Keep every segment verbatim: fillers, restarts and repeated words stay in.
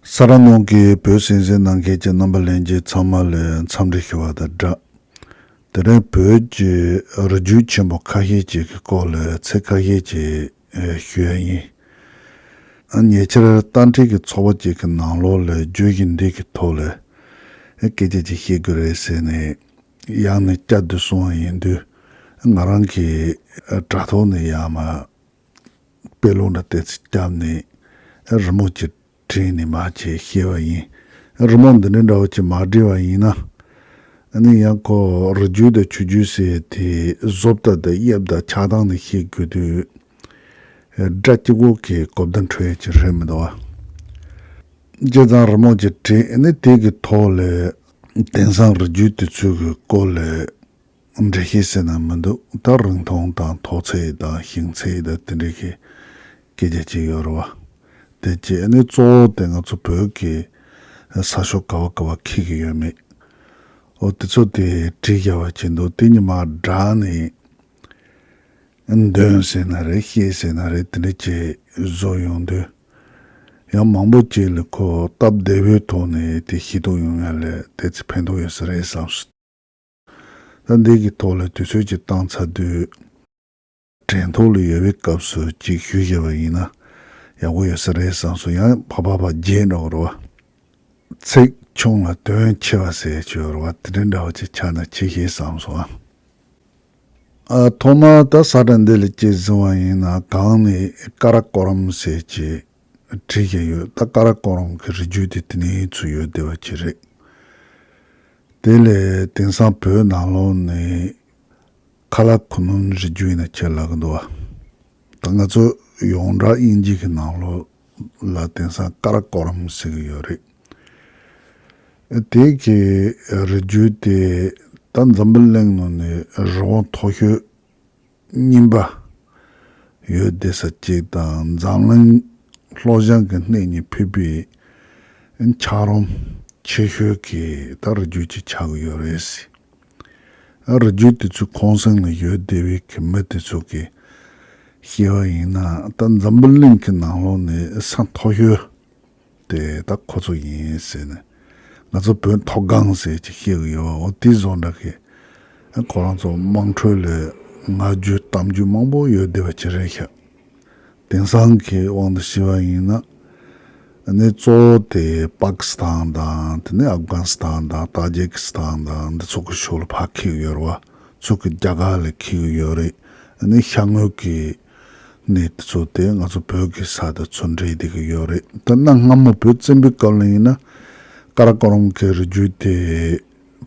ས་ར་ནང་གི་བོད་གསན་གཟིགས་གནང་མཁན་གྱི་རྣམ་པ་ལྷན་རྒྱས་ཚང་མ་ལ་འཚམས་འདྲི་ཞུ་བ་དང་སྦྲགས། དེ་རིང་བོད་ཀྱི་རི་རྒྱུད་ཆེན་པོ་ཁ་ཤས་ཅིག་གི་སྐོར་ལ་ཚིག་ཁ་ཤས་ཅིག་ཞུ་ཡ་ཡིན། ཉེ་ཆར་རྟ་མགྲིན་གྱི་ཚོགས་པ་ཅིག་གི་ནང་ལོགས་ལ་བརྗོད་གཞི་འདི་གི་ཐོག་ལ་སྐད་ཆ་ཅིག་བཤད་དགོས་རེད་ཟེར་ནས་ཡང་ནས་བསྐྱར་དུ་གསུངས་པ་ཡིན་དུས། ང་རང་གིས་དྲ་ཐོག་ནས་ཡང་མ་དཔེ་ཀློག་འདྲ་ཏོག་ཙམ་བརྒྱབ་ནས་རི་མོ་ཅིག་བྲིས་ནས་མར་ཅིག་བཤད་པ་ཡིན། རི་མོ་འདི་འདྲ་འདྲ་བོ་ཅིག་མར་བྲིས་པ་ཡིན་ན། ཨ་ནི་ཡང་ཁོ་རི་རྒྱུད་དང་ཆུ་རྒྱུད་ཟེར་དེ་བཟོ་ལྟ་དང་དབྱིབས་དང་ཆགས་སྟངས་ནས་བཤད་དགོས་དུས། སྒྲ་གཅིག་པོ་གི་གོ་བརྡ་འཕྲོད་ཡ་ཅིག་རེད་མི་འདུག་བ། བྱས་ཙང་རི་མོ་ཅིག་བྲིས། ཨ་ནི་དེ་གི་ཐོག་ལ་དེང་སང་རི་རྒྱུད་དེ་ཚོའི་གི་སྐོར་ལ་འགྲེལ་བཤད་ཟེར་ན་མི་འདུག་ད་རིང་ཐུང་དང་ཐོག་ཚད་དང་ཞིང་ཚད་དང་དེ་འདྲའི་གི་སྐད་ཆ་ཅིག་ཡོད་རེད་བ། དེ་བྱས་ནས་གཙོ་བོ་དེ་ང་ཚོ་བོད་ཀྱི་ས་ཕྱོགས་ག་བ་ག་བ་འཁེལ་གི་ཡོད་མེད། འོ་དེ་ཚོ་དེ་བྲིས་བཞག་པ་ཅིག་འདུག་དེ་གཉིས་མར་བསྒྲགས་ནས་འདོན་ཟེར་ན་རེད། བཤད་ཟེར་ན་རེད། དེ་འདྲ་ཅིག་བཟོ་ཡོང་དུས། ཡང་མང་པོ་ཅིག་ལ་ཁོ་སྟབས་བདེ་པོའི་ཐོག་ནས་དེ་ཤེས་རྟོགས་ཡོང་ཡ་ལ་དེ་ཚོ་ཕན་ཐོགས་ཡོད་ས་རེད་བསམ་སོང་། ད་འདི་གི་ཐོག་ལ་དུས་ཚོད་ཅིག་བཏང་ཚར་དུས། དྲན་ཐོག་ལ་ཡོད་པའི་སྐབས་སུ་ཅིག་ཞུས་བཞག་པ་ཡིན་ན་ཡག་པོ་ཡོད་ས་རེད་བསམ་སོང་། ཡང་ཕར་ཕར་ཕར་བརྗེད་འགྲོ་གི་རེད་བ། ཚིག་ཆུང་ལ་དོན་ཆེ་བ་ཟེར་ཡ་ཅིག་ཡོད་རེད་བ། དེ་འདྲ་འདྲ་བ་ཅིག་ཆགས་ན་ཅིག་ཤེས་བསམ་སོང་ཨ། ཨ། ཐོག་མར་ད་ས་ཁྲ་འདི་ལ་ཅིག་གཟིགས་པ་ཡིན་ན་གང་ནས་ཀ་ར་ཀོ་རམ་ཟེར་ཅིག་བྲིས་བཞག་ཡོད། ད་ཀ་ར་ཀོ་རམ་གྱི་རི་རྒྱུད་དེ་དེ་ནས་ཚུར་ཡོད་བསྡད་པ་ཅིག་རེད། དེ་ལས་དེང་སང་བོད་ནང་ལོགས་ནས་ཁ་ལ་ཁུ་ནུ་རི་རྒྱུད་ཡིན་ན་ཅིག་ལབ་ཀྱི་འདུག་བ། ད་ང་ཚོ་ཡོངས་གྲགས་དབྱིན་ཇི་གི་ནང་ལོགས་ལ་དེང་སང་ཀ་ར་ཀོ་རམ་ཟེར་གྱི་ཡོད་རེད། དེ་གི་རི་རྒྱུད་དེ་ད་འཛམ་བུ་གླིང་ནང་ནས་རི་བོ་མཐོ་ཤོས་གཉིས་པ་ཡོད་བསྡད་ས་གཅིག་དང་། འཛམ་གླིང་ལྷོ་བྱང་གི་སྣེ་གཉིས་ཕུད་པའི་འཁྱགས་རོམ་ཆེ་ཤོས་ཀྱི་ད་རི་རྒྱུད་ཅིག་ཆགས་ཀྱི་ཡོད་རེད། རི་རྒྱུད་དེ་ཚོའི་ཁོང་གསེང་ལ་ཡོད་བསྡད་པའི་གི་མི་དེ་ཚོ་གིས་བཤད་པ་ཡིན་ན། ད་འཛམ་བུ་གླིང་གི་ནང་ལོགས་ནས་ས་མཐོ་ཤོས་དེ་ད་ཁོ་ཚོ་ཡིན་ཟེར་ནས། ང་ཚོ་བོད་མཐོ་སྒང་ཟེར་ཅིག་བཤད་གི་ཡོད་པ། འོ་དེ་བཟོ་འདྲ་གི་ཁོ་རང་ཚོ་དམངས་ཁྲོད་ལ་ང་རྒྱུད་གཏམ་རྒྱུད་མང་པོ་ཡོད་བསྡད་པ་ཅིག་རེད་ཤག་དེང་སང་གི་དབང་དུ་བྱས་པ་ཡིན་ན། ཨ་ནི་གཙོ་བོ་དེ་པ་ཀི་སི་ཐན་དང་། དེ་ནས་ཨབ་གྷ་ནི་སི་ཐན་དང་ཏཱ་ཇི་ཀི་སི་ཐན་དང་འདི་ཚོ་གི་ཕྱོགས་ལ་ཕར་འཁེལ་གྱི་ཡོད་རེད་བ། ཚུར་གི་རྒྱ་གར་ལ་འཁེལ་གྱི་ཡོད་རེད། ཨ་ནི་ཤར་ངོས་ཀྱི་གནས་དེ་ཚོ་དེ་ང་ཚོ་བོད་ཀྱི་ས་དང་ཚུར་འདྲེས་བསྡད་ཀྱི་ཡོད་རེད། ད་གནའ་སྔ་མོ་བོད་བཙན་པོའི་སྐབས་ལ་ཡིན་ན་ཀ་ར་ཀོ་རམ་གྱི་རི་རྒྱུད་དེ་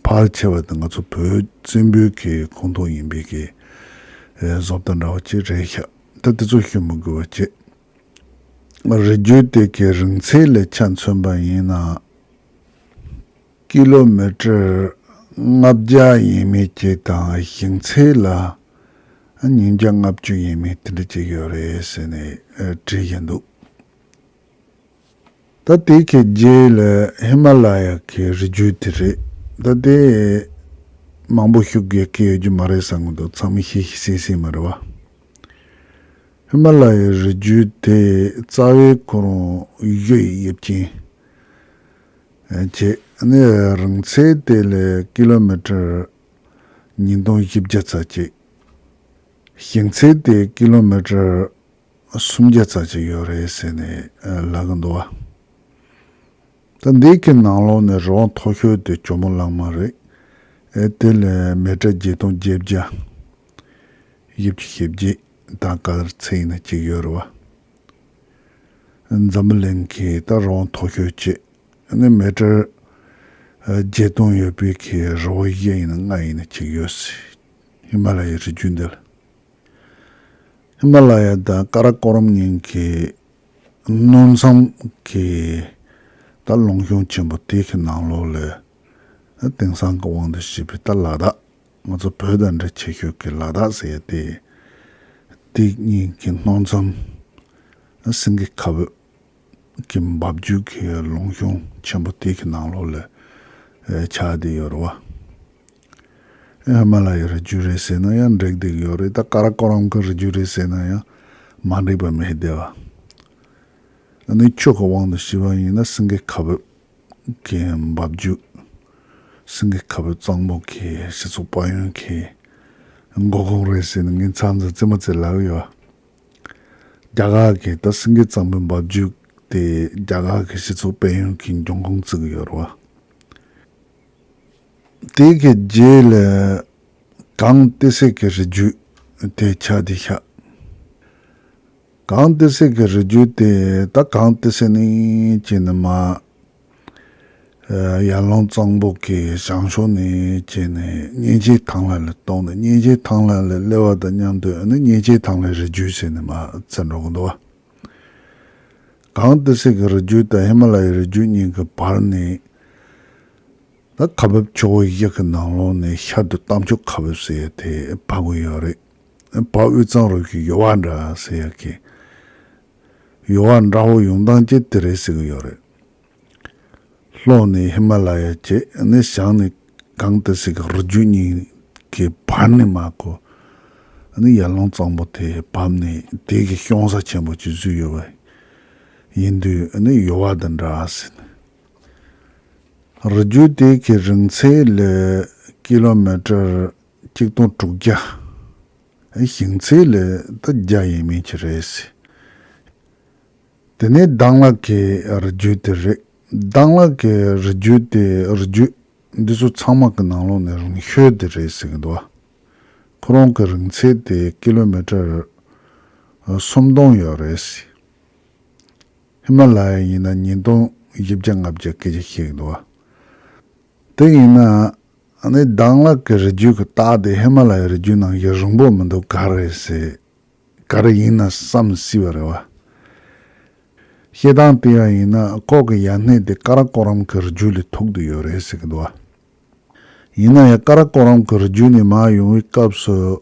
ཕལ་ཆེ་བ་དེ་ང་ཚོ་བོད་བཙན་པོའི་གི་ཁོངས་གཏོགས་ཡིན་པའི་གི་ཨེ་བཟོ་ལྟ་འདྲ་བ་ཅིག་རེད་ཤག་ད་དེ་ཚོ་ཞུ་མི་དགོས་པ་བྱས། རི་རྒྱུད་དེ་གའི་རིང་ཚད་ལ་ཆ་མཚོན་པ་ཡིན་ན། ཀི་ལོ་མི་ཊར་ལྔ་བརྒྱ་ཡས་མས་ཅིག་དང་། ཞིང་ཚད་ལ་ཉིས་བརྒྱ་ལྔ་བཅུ་ཡས་མས་དེ་འདྲ་ཅིག་ཡོད་རེད་ཟེར་ནས་ཨ་བྲིས་བཞག་འདུག་ད་དེ་གའི་རྗེས་ལ་ཧི་མ་ལ་ཡ་གི་རི་རྒྱུད་དེ་རེད། ད་དེ་མང་པོ་ཞུ་དགོས་ཀྱི་ཡོད་རྒྱུ་མ་རེད་བསམ་གྱི་འདུག་ཚང་མས་ཤེས་ཤེས་གསལ་གསལ་མ་རེད་བ། ཧི་མ་ལ་ཡའི་རི་རྒྱུད་དེ་རྩ་བའི་ཁོ་རང་གཡུ་ཡི་དབྱིབས་ཅན་བྱས་ནས། རིང་ཚད་དེ་ལས་ཀི་ལོ་མི་ཊར་ཉིས་སྟོང་བཞི་བརྒྱ་ཙམ་ཅིག་ཞིང་ཚད་དེ་ཀི་ལོ་མི་ཊར་སུམ་བརྒྱ་ཙམ་ཅིག་ཡོད་རེད་ཟེར་ནས་ལབ་ཀྱི་འདུག་བ། ད་འདི་གི་ནང་ལོགས་ནས་རི་བོ་མཐོ་ཤོས་དེ་ཇོ་མོ་གླང་མ་རེད། ཨེ་དེ་ལས་མི་ཊར་བརྒྱད་སྟོང་བརྒྱད་བརྒྱ། བཞི་བཅུ་ཞེ་བརྒྱད་དང་ག་རེ་ཚད་ཡིན་ན་གཅིག་ཡོད་རེད་བ། འཛམ་བུ་གླིང་གི་ད་རི་བོ་མཐོ་ཤོས་གཅིག་ནི་མི་ཊར་བརྒྱད་སྟོང་ཡོད་པའི་གི་རི་བོ་བཞི་ཡིན་ན་ལྔ་ཡིན་ན་གཅིག་ཡོད་སྲིད། ཧི་མ་ལ་ཡའི་རི་རྒྱུད་འདི་ལ། ཧི་མ་ལ་ཡ་དང་ཀ་ར་ཀོ་རམ་གཉིས་ཀྱི་སྣུམ་མཚམས་ཀྱི་ད་ལུང་གཤོང་ཆེན་པོ་དེ་གི་ནང་ལོགས་ལ་དེང་སང་གི་དབང་དུ་བྱས་པའི་ད་ལ་དྭགས། ང་ཚོ་བོད་དང་འབྲེལ་ཆེ་ཤོས་ཀྱི་ལ་དྭགས་ཟེར་ཡ་དེ། དེ་གཉིས་ཀྱི་སྣུམ་མཚམས་སེང་གེ་ཁ་བོད་ཀྱི་འབབ་རྒྱུད་ཀྱི་ལུང་གཤོང་ཆེན་པོ་དེ་གི་ནང་ལོགས་ལ་ཆགས་བསྡད་ཡོད་རེད་བ། ཧི་མ་ལ་ཡའི་རི་རྒྱུད་རེད་ཟེར་ན་ཡང་འགྲིག་བསྡད་ཡོད་རེད། ད་ཀ་ར་ཀོ་རམ་གྱི་རི་རྒྱུད་རེད་ཟེར་ན་ཡང་མ་འགྲིག་པ་མེད་བསྡད་བ། ཨ་ནི་ཆོས་ཀྱི་དབང་དུ་བྱས་པ་ཡིན་ན་སེང་གེ་ཁ་འབབ་ཀྱི་འབབ་རྒྱུད། སེང་གེ་ཁ་འབབ་གཙང་པོ་གི་སྤྱི་ཚོགས་དཔལ་ཡོན་གྱི་འགོ་ཁུངས་རེད་ཟེར་ནས་ངས་མཚམས་མཚམས་རྩེད་མོ་རྩེ་ལབ་ཡོད། རྒྱ་གར་གྱི་ད་སེང་གེ་གཙང་པོའི་འབབ་རྒྱུད་དེ་རྒྱ་གར་གྱི་སྤྱི་ཚོགས་དཔལ་ཡོན་གྱི་འབྱུང་ཁུངས་བརྩི་གི་ཡོད་རེད་བ། དེ་གི་རྗེས་ལ་གངས་ཏི་སེ་གི་རི་རྒྱུད་དེ་ཆགས་བསྡད་ཤག་གངས་ཏི་སེ་གི་རི་རྒྱུད་དེ་ད་གངས་ཏི་སེ་ནས་བྱས་ནས་མར་ཡར་ཀླུང་གཙང་པོ་གི་བྱང་ཕྱོགས་ནས་བྱས་ནས་གཉན་ཆེན་ཐང་ལྷ་ལ་གཏོང་ནས། གཉན་ཆེན་ཐང་ལྷ་ལ་སླེབས་པ་དང་མཉམ་དུ་ཨ་ནི་གཉན་ཆེན་ཐང་ལྷའི་རི་རྒྱུད་ཟེར་ནས་མར་བརྩི་འགྲོ་གི་འདུག་བ། གངས་ཏི་སེ་གི་རི་རྒྱུད་དང་ཧི་མ་ལ་ཡའི་རི་རྒྱུད་གཉིས་ཀྱི་བར་ནས་ད་ཁ་འབབ་ཆུ་བོ་བཞི་གི་ནང་ལོགས་ནས་ཤར་དུ་རྟ་མཆོག་ཁ་འབབ་ཟེར་ཡ་དེ་འབབ་གི་ཡོད་རེད། བར་དབུས་གཙང་རུ་བཞི་ཡུར་བ་འདྲ་ཟེར་ཡ་གི་ཡུར་བ་འདྲ་བོ་ཡོང་སྟངས་ཀྱི་དེ་རེད་ཟེར་གི་ཡོད་རེད། ལྷོ་ནས་ཧི་མ་ལ་ཡ་བྱས་ནས་བྱང་ནས་གངས་ཏི་སེ་གི་རི་རྒྱུད་གཉིས་ཀྱི་བར་ནས་མར་ཁོ་ཨ་ནི་ཡར་ཀླུང་གཙང་པོ་དེ་བབས་ནས་དེ་གི་གཤོང་ས་ཆེན་པོ་ཅིག་བཟོས་ཡོད་པ་ཡིན་དུས་ཨ་ནི་ཡུར་བ་དང་འདྲ་ཟེར་ནས། རི་རྒྱུད་དེ་གི་རིང་ཚད་ལ་ཀི་ལོ་མི་ཊར་གཅིག་སྟོང་དྲུག་བརྒྱ། ཞེང་ཚད་ལ་ད་བརྒྱ་ཡས་མས་ཅིག་རེད་ཟེར། དེ་ནས་དྭང་ལ་གི་རི་རྒྱུད་དེ་རེད། དྭང་ལ་གི་རི་རྒྱུད་དེ་རི་རྒྱུད་འདི་ཚོ་ཚང་མ་གི་ནང་ལོགས་ནས་རིང་ཤོས་དེ་རེད་ཟེར་གི་འདུག་བ། ཁོ་རང་གི་རིང་ཚད་དེ་ཀི་ལོ་མི་ཊར་སུམ་སྟོང་ཡོད་རེད་ཟེར། ཧི་མ་ལ་ཡ་ཡིན་ན་ཉིས་སྟོང་བཞི་བརྒྱ་ལྔ་བརྒྱ་སྐད་ཆ་བཤད་གི་འདུག་བ། དེ་ཡིན་ན་ཨ་ནི་དྭང་ལ་གི་རི་རྒྱུད་ཀྱི་རྟགས་དེ་ཧི་མ་ལ་ཡའི་རི་རྒྱུད་ནང་བཞིན་རིང་པོ་མི་འདུག་ག་རེ་ཟེར། ག་རེ་ཡིན་ན་བསམ་སྲིད་པ་རེད་བ། བཤད་སྟངས་དེ་ཡང་ཡིན་ན་ཁོ་གི་ཡ་སྣེ་དེ་ཀ་ར་ཀོ་རམ་གི་རི་རྒྱུད་ལ་ཐུག་བསྡད་ཡོད་རེད་ཟེར་གི་འདུག་བ། ཡིན་ན་ཡང་ཀ་ར་ཀོ་རམ་གི་རི་རྒྱུད་ནས་མར་ཡོང་བའི་སྐབས་སུ།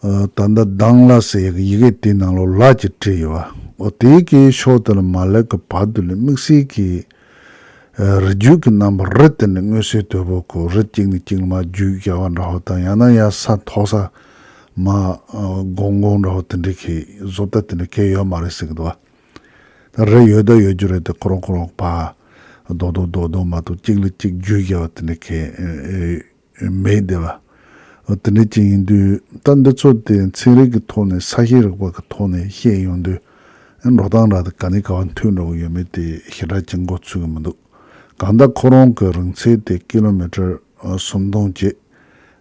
ཨ། ད་ལྟ་དྭང་ལ་ཟེར་ཡག་གི་ཡི་གེ་དེའི་ནང་ལོགས་ལ་ཅིག་བྲིས་ཡོད་བ། འོ་དེའི་གི་ཕྱོགས་དེ་ལ་མ་སླེབས་གི་བར་དུ་ལ་དམིགས་བསལ་གྱི་ཨ་རི་རྒྱུད་ཀྱི་རྣམ་པ་རི་དེ་ནས་མངོན་གསལ་དོད་པོ་གོ། རི་གཅིག་ནས་གཅིག་ལ་མར་རྒྱུད་རྒྱག་པ་འདྲ་བོ་དང་ཡང་ན་ཡར་ས་མཐོ་ས་མར་ཨ་སྒོར་སྒོར་འདྲ་བོ་དེ་འདྲའི་གི་བཟོ་ལྟ་དེ་འདྲ་གང་ཡང་ཡོད་མ་རེད་ཟེར་གི་འདུག་བ། ད་རི་ཡོད་ད་ཡོད་རྒྱུ་རེད་དེ་ཁོ་རང་ཁོ་རང་ཕར་རྡོག་རྡོག་རྡོག་རྡོག་མ་གཏོགས་གཅིག་ལ་གཅིག་རྒྱུད་རྒྱག་པ་དེ་འདྲ་གང་ཨེ་མེད་བསྡད་པ། འོ་དེ་འདྲ་ཅིག་ཡིན་དུས་ད་འདི་ཚོ་དེ་ཚན་རིག་གི་ཐོག་ནས་ས་གཤིས་རིག་པ་གི་ཐོག་ནས་བཤད་ཡོང་དུས་འགྲོ་སྟངས་ར་དེ་ག་ནས་ག་བར་མཐུད་འགྲོ་གི་ཡོད་མེད་དེ་ཞེ་དྲག་ཅིག་མགོ་ཚོད་གི་མི་འདུག་གང་ལྟར་ཁོ་རང་གི་རིང་ཚད་དེ་ཀི་ལོ་མི་ཊར་སུམ་སྟོང་བྱས།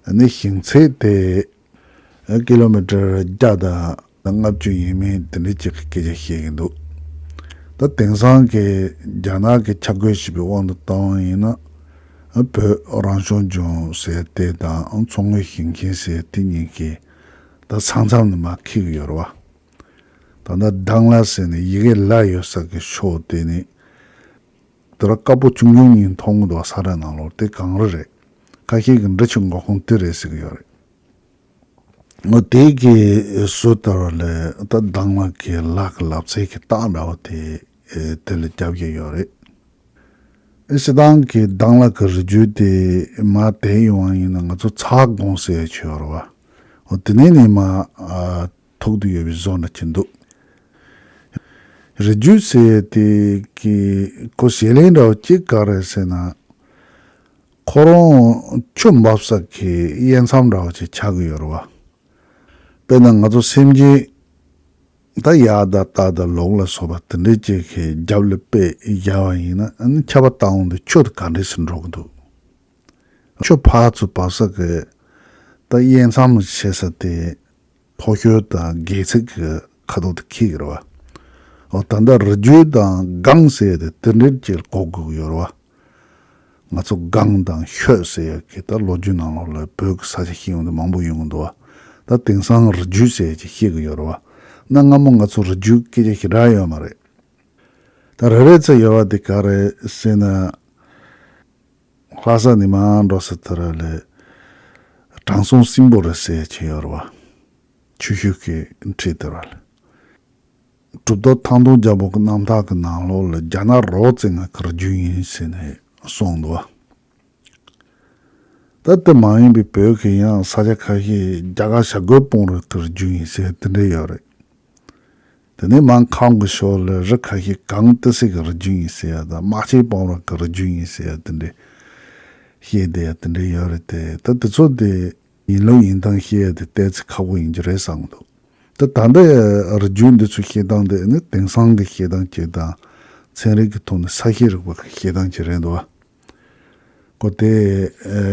ཨ་ནི་ཞེང་ཚད་དེ་ཀི་ལོ་མི་ཊར་བརྒྱ་དང་ལྔ་བཅུ་ཡས་མས་དེ་འདྲ་ཅིག་གི་སྐད་ཆ་བཤད་ཀྱི་འདུག་ད་དེང་སང་གི་རྒྱ་ནག་གི་ཆ་བགོས་བྱས་པའི་དབང་དུ་བཏང་བ་ཡིན་ན། བོད་རང་སྐྱོང་ལྗོངས་ཟེར་དེ་དང་མཚོ་སྔོན་ཞིང་ཆེན་ཟེར་དེ་གཉིས་ཀྱི་ད་ས་མཚམས་ནས་མར་འཁེལ་གྱི་ཡོད་རེད་བ། ད་ལྟ་དྭང་ལ་ཟེར་ནས་ཡི་གེ་ལ་ཡོད་ས་གི་ཕྱོགས་དེ་ནི་དེ་ར་དཀར་པོ་ཆུང་ཆུང་གཉིས་མཐོང་གི་འདུག་ས་ར་ནང་ལོགས་དེ་གངས་རི་རེད། ཁ་ཤས་ཀྱིས་འབྲི་ཆུ་འགོ་ཁུངས་དེ་རེད་ཟེར་གི་ཡོད་རེད། འོ་དེ་གི་ཟུར་ལྟ་བ་ལས་ད་དྭང་ལ་གི་ལ་གི་ལབ་ཚད་ཀྱི་རྟགས་འདྲ་བོ་དེ་ཨེ་དེ་ལ་རྒྱབ་ཀྱི་ཡོད་རེད། ཨེ་སྤྱིར་བཏང་གི་དྭང་ལ་གི་རི་རྒྱུད་དེ་མར་དེད་ཡོང་བ་ཡིན་ན་ང་ཚོ་ཚ་གོང་ཟེར་ཡ་ཆོད་རེད་བ། འོ་དེ་ནས་ནས་མར་ཨ་ཐུག་ཏུ་ཡོད་པའི་བཟོ་འདྲ་ཅིག་འདུག་རི་རྒྱུད་ཟེར་ཡ་དེ་གི་ཁོ་བྱེད་ལས་འདྲ་བོ་གཅིག་ག་རེ་ཟེར་ན། ཁོ་རང་ཆུ་འབབ་ས་གི་དབྱེ་མཚམས་འདྲ་བོ་ཅིག་ཆགས་ཀྱི་ཡོད་རེད་བ། དཔེར་ན་ང་ཚོ་སེམས་ཅན་ད་ཡག་དང་སྟག་དང་ལོག་ལ་སོགས་པ་དེ་འདྲའི་ཅིག་གི་རྒྱབ་ལ་དཔེ་བཞག་པ་ཡིན་ན་ཨ་ནི་ཁྱབ་པ་བཏང་འོང་དུས་ཆུ་དེ་ག་འདྲས་སུ་འགྲོ་གི་འདུག་ཆུ་ཕར་ཚུར་འབབ་ས་གི་ད་དབྱེ་མཚམས་བྱེད་ས་དེ། མཐོ་ཤོས་དང་སྒལ་ཚིགས་ཀྱི་ཁ་དོག་དེ་འཁྱེར་གྱི་རེད་བ། འོ་ད་ལྟ་རི་རྒྱུད་དང་སྒང་ཟེར་དེ་དེ་འདྲའི་ཅིག་གོ་དགོས་ཀྱི་ཡོད་རེད་བ། ང་ཚོ་སྒང་དང་ཤོད་ཟེར་ཡག་གི་ད་ལོ་རྒྱུས་ནང་ལོགས་ལ་བོད་ཀྱི་ས་ཆ་ཤེས་ཡོང་དུས་མང་པོ་ཡོང་གི་འདུག་བ། ད་དེང་སང་རི་རྒྱུད་ཟེར་ཅིག་བཤད་ཀྱི་ཡོད་རེད་བ། གནའ་སྔ་མོ་ང་ཚོ་རི་རྒྱུད་སྐད་ཆ་ཞེ་དྲག་ཡོད་མ་རེད། ད་རེ་རེ་ཚོ་ཡོད་བ་དེ་ག་རེ་ཟེར་ན། ལྷ་ས་ནས་མར་འགྲོ་ས་དེ་ར་ལ་དྲང་སྲོང་སྲིན་པོ་རི་ཟེར་ཅིག་ཡོད་རེད་བ། ཆུ་ཤུལ་གྱི་འཁྲིས་དེ་ར་ལ། གྲུབ་ཐོབ་ཐང་སྟོང་རྒྱལ་པོ་གི་རྣམ་ཐར་གྱི་ནང་ལོགས་ལ་རྒྱ་ནག་རི་བོ་རྩེ་ལྔ་གི་རི་རྒྱུད་ཡིན་ཟེར་ནས་གསུངས་འདུག་བ། ད་དེ་མ་ཡིན་པའི་བོད་ཀྱི་ཡང་ས་ཆ་ཁ་ཤས་རྒྱ་གར་བྱ་རྒོད་སྤུངས་རི་གི་རི་རྒྱུད་ཡིན་ཟེར་དེ་འདྲ་ཡོད་རེད། དེ་ནས་མར་ཁམས་ཀྱི་ཕྱོགས་ལ་རི་ཁ་ཤས་གངས་ཏི་སེ་གི་རི་རྒྱུད་ཡིན་ཟེར་ཡ་དང་། རྨ་ཆེན་སྤང་རི་གི་རི་རྒྱུད་ཡིན་ཟེར་ཡ་དེ་འདྲས་བཤད་བསྡད་ཡ་དེ་འདྲས་ཡོད་རེད་དེ། ད་དེ་ཚོ་དེ་ཡིན་ལུགས་ཡིན་སྟངས་བཤད་ཡ་དེ་ཏོག་ཙམ་ཁག་པོ་ཡིན་གྱི་རེད་བསམ་གྱི་འདུག་ད་ད་ལྟ་རི་རྒྱུད་འདི་ཚོ་བཤད་སྟངས་དེ་ནི་དེང་སང་གི་བཤད་སྟངས་ཅིག་དང་། ཚན་རིག་གི་ཐོག་ནས་ས་གཤིས་རིག་པ་གི་བཤད་སྟངས་ཅིག་རེད་འདུག་བ། ཁོ་དེ་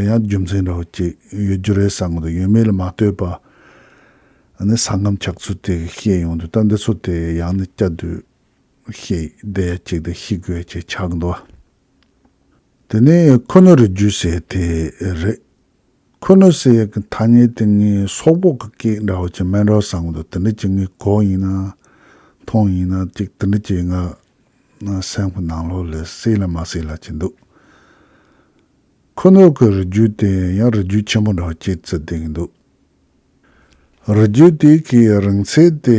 ཡང་རྒྱུ་མཚན་འདྲ་བོ་ཅིག་ཡོད་རྒྱུ་རེད་བསམ་གྱི་འདུག་ཡོད་མེད་ལ་མ་ལྟོས་པ། ཨ་ནི་ས་ཁམས་ཆགས་ཚུལ་དེ་བཤད་ཡོང་དུས། ད་འདི་ཚོ་དེ་ཡང་ནས་བསྐྱར་དུ་བཤད་བསྡད་ཡ་ཅིག་དང་བཤད་དགོས་ཡ་ཅིག་ཆགས་འདུག་དེ་ནས་ཁུ་ནུ་རི་རྒྱུད་ཟེར་དེ་རེད། ཁུ་ནུ་ཟེར་ཡ་གི་ཐ་སྙད་དེ་ངའི་སོག་པོ་གི་སྐད་འདྲ་བོ་ཅིག་མིན་འགྲོ་བསམ་གྱི་འདུག་དེ་འདྲ་ཅིག་ངས་གོ་ཡིན་ན་མཐོང་ཡིན་ན་ཅིག་དེ་འདྲ་ཅིག་ང་སེམས་ཀྱི་ནང་ལོགས་ལ་གསལ་ལ་མ་གསལ་ལ་ཅིག་འདུག་ཁུ་ནུ་གི་རི་རྒྱུད་དེ་ཡང་རི་རྒྱུད་ཆེན་པོ་འདྲ་བོ་ཅིག་བརྩི་བསྡད་ཀྱི་འདུག་རི་རྒྱུད་དེ་གི་རིང་ཚད་དེ་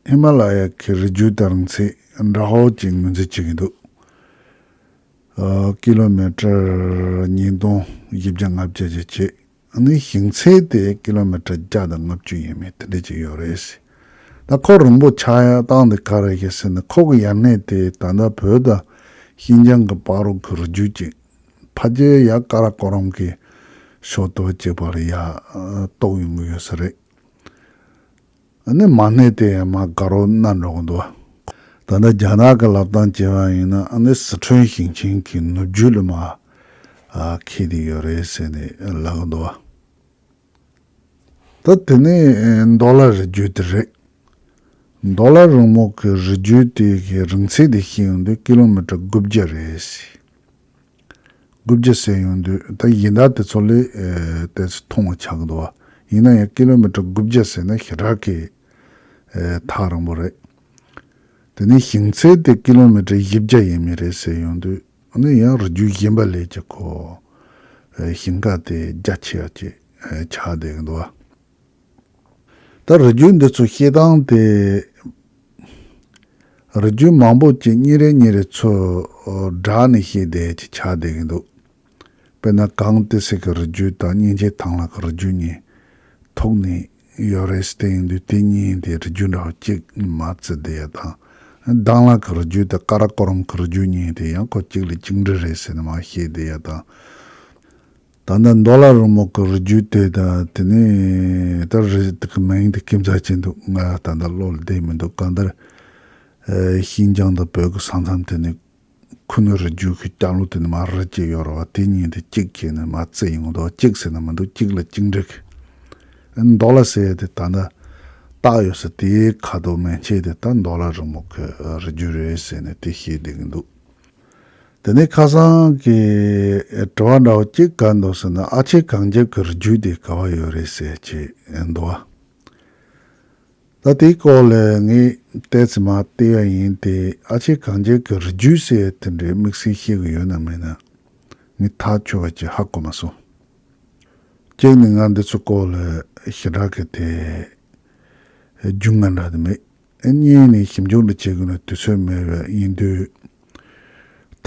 ཧི་མ་ལ་ཡ་གི་རི་རྒྱུད་དང་རིང་ཚད་འདྲ་བོ་ཅིག་ངོས་འཛིན་བྱེད་ཀྱི་འདུག་ཨ། ཀི་ལོ་མི་ཊར་ཉིས་སྟོང་བཞི་བརྒྱ་ལྔ་བརྒྱ་ཅིག་བྱེད། ཨ་ནི་ཞེང་ཚད་དེ་ཀི་ལོ་མི་ཊར་བརྒྱ་དང་ལྔ་བཅུ་ཡས་མས་དེ་འདྲ་ཅིག་ཡོད་རེད། ད་ཁོ་རིང་པོ་ཆགས་ཡ་སྟངས་དེ་ག་རེ་རེད་ཟེར་ན། ཁོ་གི་ཡར་སྣེ་དེ་ད་ལྟ་བོད་དང་ཤིན་ཅང་གི་བར་དུ་གི་རི་རྒྱུད་ཅིག་ཕལ་ཆེར་ཡ་ཀ་ར་ཀོ་རམ་གྱི་ཕྱོགས་དེ་བ་ཅིག་བར་ཡ་གཏོགས་ཡོང་གི་ཡོད་ས་རེད། ཨ་ནི་མར་སྣེ་དེ་མར་དགའ་རོགས་ན་འགྲོ་གི་འདུག་ད་ལྟ་རྒྱ་ནག་གི་ལབ་སྟངས་བྱས་པ་ཡིན་ན། ཨ་ནི་སི་ཁྲོན་ཞིང་ཆེན་གྱི་ནུབ་རྒྱུད་ལ་མར་ཨ་འཁེལ་བསྡད་ཡོད་རེད་ཟེར་ནས་ལབ་གི་འདུག་ད་དེ་ནས་མདོ་ལ་རི་རྒྱུད་དེ་རེད། མདོ་ལ་རིང་མོ་གི་རི་རྒྱུད་དེ་གི་རིང་ཚད་དེ་བཤད་ཡོང་དུས་ཀི་ལོ་མི་ཊར་དགུ་བརྒྱ་རེད། དགུ་བརྒྱ་ཟེར་ཡོང་དུས་ད་ཡིན་ད་དེ་ཚོ་ལས་ཨེ་ཏོག་ཙམ་ཐུང་བ་ཆགས་འདུག་བ། ཡིན་ན་ཡང་ཀི་ལོ་མི་ཊར་དགུ་བརྒྱ་ཟེར་ན་ཞེ་དྲག་གི་ཨེ་ཐག་རིང་པོ་རེད། དེ་ནས་ཞེང་ཚད་དེ་ཀི་ལོ་མི་ཊར་བཞི་བརྒྱ་ཡས་མས་རེད་ཟེར་ཡོང་དུས། ཨ་ནི་ཡང་རི་རྒྱུད་གཞན་པ་ལས་ཀྱི་ཁོ་ཨེ་ཞེང་ཁ་དེ་རྒྱ་ཆེ་བ་ཅིག་ཨེ་ཆགས་བསྡད་ཀྱི་འདུག་བ། ད་རི་རྒྱུད་འདི་ཚོ་བཤད་སྟངས་དེ། རི་རྒྱུད་མང་པོ་ཅིག་གཉིས་རེ་གཉིས་རེ་ཚོ་སྦྲགས་ནས་བཤད་བསྡད་ཅིག་ཆགས་བསྡད་ཀྱི་འདུག་དཔེར་ན་གངས་ཏི་སེ་གི་རི་རྒྱུད་དང་སྙིང་རྗེ་ཐང་ལ་གི་རི་རྒྱུད་གཉིས་ཐུག་ནས་ཡོད་རེད་ཟེར་ཡིན་དུས། དེ་གཉིས་དེ་རི་རྒྱུད་འདྲ་བོ་གཅིག་མར་བརྩི་བསྡད་ཡ་དང་། དང་ལ་གི་རི་རྒྱུད་དང་ཀ་ར་ཀོ་རམ་གི་རི་རྒྱུད་གཉིས་དེ་ཡང་ཁོ་གཅིག་ལ་གཅིག་འདྲ་རེད་ཟེར་ནས་མར་བཤད་བསྡད་ཡ་དང་། ད་ལྟ་མདོ་ལ་རིང་མོ་གི་རི་རྒྱུད་དེ་དང་། དེ་ནས་ད་རི་དེ་གི་མིང་དེ་ཁྱིམ་ཚང་ཅན་འདུག་ང་ད་ལྟ་བློ་ལ་བསྡད་མི་འདུག་གང་ལྟར་ཨེ་ཤིན་ཅང་དང་བོད་ཀྱི་ས་མཚམས་དེ་ནས་ཁུ་ནུ་རི་རྒྱུད་ཀྱི་རྒྱབ་ལོགས་དེ་ནས་མར་རི་གཅིག་ཡོད་རེད་བ། དེ་གཉིས་དེ་གཅིག་བྱས་ནས་མར་བརྩི་ཡོང་གི་འདུག་གཅིག་ཟེར་ན་མི་འདུག་གཅིག་ལ་གཅིག་འདྲ་གི། མདོ་ལ་ཟེར་ཡ་དེ་ད་ལྟ་བཏགས་ཡོད་ས་དེའི་ཁ་དོག་མན་ཆད་དེ་ད་མདོ་ལ་རིང་མོ་གི་རི་རྒྱུད་རེད་ཟེར་ནས་དེ་བཤད་བསྡད་ཀྱི་འདུག་དེ་ནས་ཁ་སང་གི་དྲི་བ་འདྲ་བོ་གཅིག་ག་འདུག་ཟེར་ན། ཨ་ཆེ་གངས་རྒྱབ་ཀྱི་རི་རྒྱུད་དེ་ག་བ་ཡོད་རེད་ཟེར་གྱི་འདུག་བ། ད་དེའི་སྐོར་ལ་ངས་ཏོག་ཙམ་མར་བལྟས་པ་ཡིན་ཏེ། ཨ་ཆེ་གངས་རྒྱབ་ཀྱི་རི་རྒྱུད་ཟེར་དེ་འདྲའི་དམིགས་བསལ་ཤེས་ཀྱི་ཡོད་ན་མེད་ན་ངས་ཐག་ཆོད་པ་ཅིག་ཧ་གོ་མ་སོང་། གཅིག་ནི་ང་འདི་ཚོའི་སྐོར་ལ་ཞེ་དྲག་གི་དེ་རྒྱུས་མངའ་འདྲ་དེ་མེད། གཉིས་ནི་ཞིབ་འཇུག་འདྲ་བྱེད་དགོས་ན་དུས་ཚོད་མེད་པ་ཡིན་དུས་